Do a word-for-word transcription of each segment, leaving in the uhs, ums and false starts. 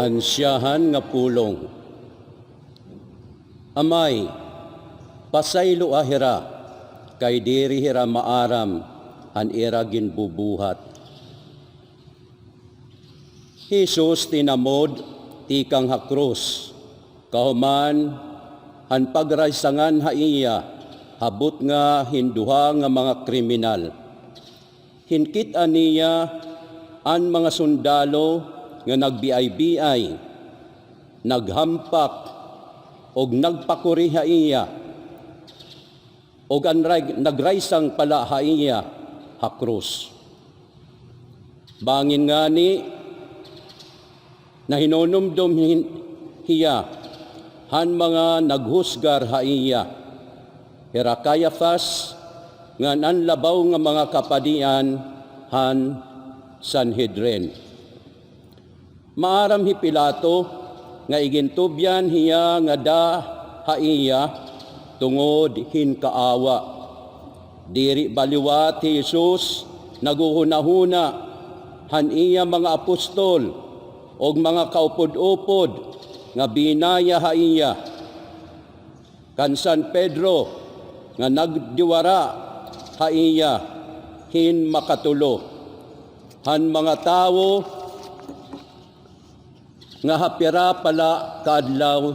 An syahan nga pulong. Amay, pasayloa hira, kay diri hira maaram han ira ginbubuhat. Hi Jesus tinamod tikang ha krus, kahuman han pagraysangan ha iya ha butnga hin duha nga mga kriminal. Hinkit-an niya an mga sundalo nga nagbiaybiay, naghampak, ug nagpakuri ha iya, ug an ray-, nagraysang pala ha iya ha krus. Bangin ngani, nahinunumdom hin-, hiya han mga naghusgar ha iya, hira Caiafas, ngan an labaw nga mga kapadian han Sanhedrin. Maaram hi Pilato nga igintubyan hiya ngada ha iya tungod hin kaawa. Diri ba liwat hi Jesus naghuhunahuna han iya mga apostol ug mga kaupod-upod nga binaya ha iya, kan San Pedro nga nagdiwara ha iya hin makatulo, han mga tawo nga ha pira pala ka adlaw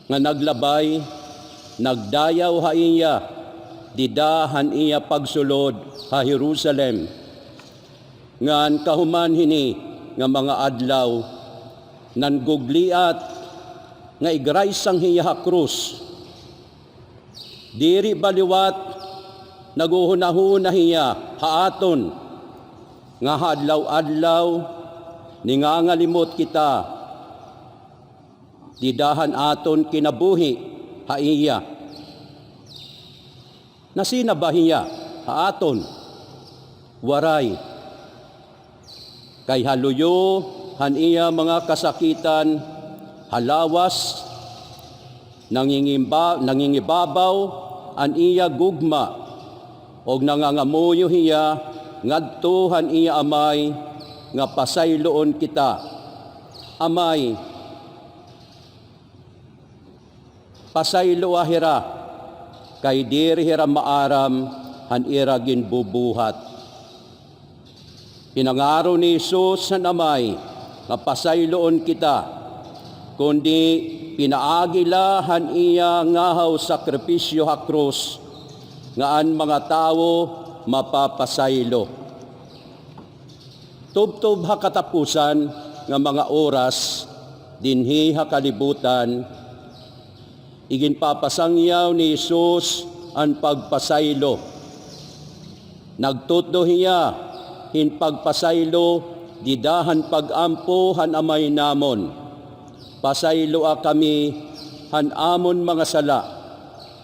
nga naglabay, nagdayaw ha iya dida han iya pagsulod ha Jerusalem. Ngan kahuman hini nga mga adlaw, nanggugliat nga igraysang hiya ha krus. Diri ba liwat naghuhunahuna hiya ha aton nga ha adlaw-adlaw nangangalimot kita dida han aton kinabuhi ha iya? Nasina ba hiya ha aton? Waray. Kay ha luyo han iya mga kasakitan ha lawas, nangingimba-, nangingibabaw an iya gugma, ug nangangamuyo hiya ngadto han iya Amay nga pasayloon kita. Amay, pasayloa hira, kay diri hira maaram han ira ginbubuhat. Pinangaro ni Jesus han Amay nga pasayloon kita, kundi pinaagi la han iya ngahaw sakripisyo ha krus nga an mga tawo mapapasaylo. Tubtob ha katapusan nga mga oras dinhi ha kalibutan, iginpapasangyaw ni Jesus an pagpasaylo. Nagtutdo hiya hin pagpasaylo dida han pag-ampo han Amay namon. Pasayloa kami han amon mga sala,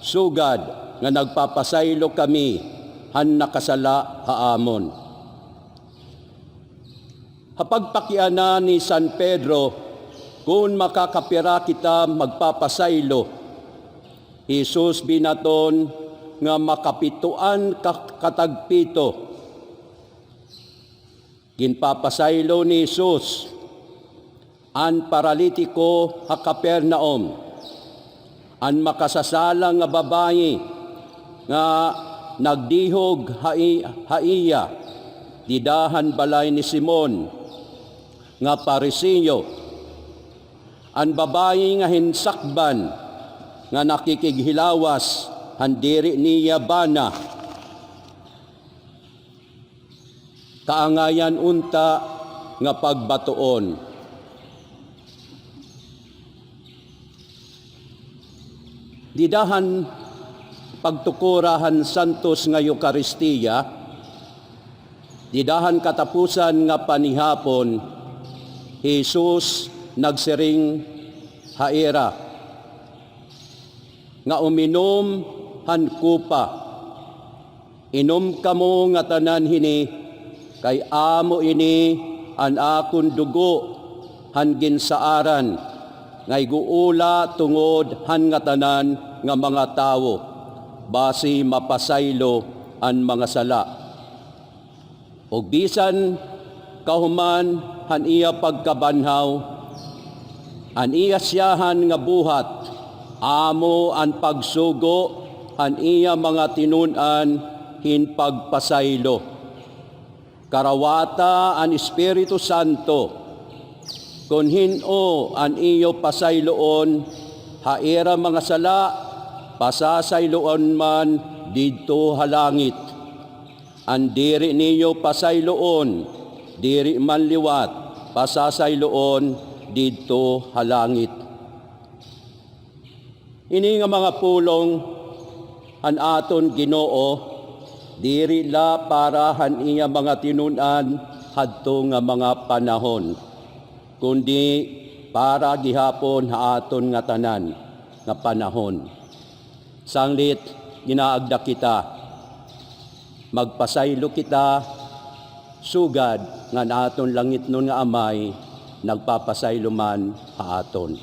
sugad nga nagpapasaylo kami han nakasala ha amon. Ha pagpakiana ni San Pedro kon makakapira kita magpapasaylo, hi Jesus binaton nga makapitoan ka katagpito. Ginpapasaylo ni Jesus an paralitiko ha Capernaum, an makasasala nga babayi nga nagdihog ha i-, ha iya dida han balay ni Simon nga Pariseo, an babayi nga hinsakban nga nakikighilawas han diri niya bana. Kaangayan unta nga pagbatoon. Dida han pagtukora han santos nga Eukaristia, dida han katapusan nga panihapon, hi Jesus nagsiring ha ira nga uminom han kopa. Inom kamo ngatanan hini, kay amo ini an akon dugo han ginsaaran, nga iguula tungod han ngatanan nga mga tawo, basi mapasaylo an mga sala. Ug bisan kahuman han iya pagkabanhaw, an iya siyahan nga buhat, amo an pagsugo han iya mga tinun-an hin pagpasaylo. Karawata an Espiritu Santo, kon hin-o an iyo pasayloon ha ira mga sala, pasasayloon man didto ha langit. An diri niyo pasayloon, diri man liwat pasasayloon didto ha langit. Ini nga mga pulong han aton Ginoo, diri la para han iya mga tinun-an hadto nga mga panahon, kundi para gihapon ha aton ngatanan nga panahon. Sanglit ginaagda kita, magpasaylo kita, sugad nga an aton langitnon nga Amay nagpapasaylo man ha aton.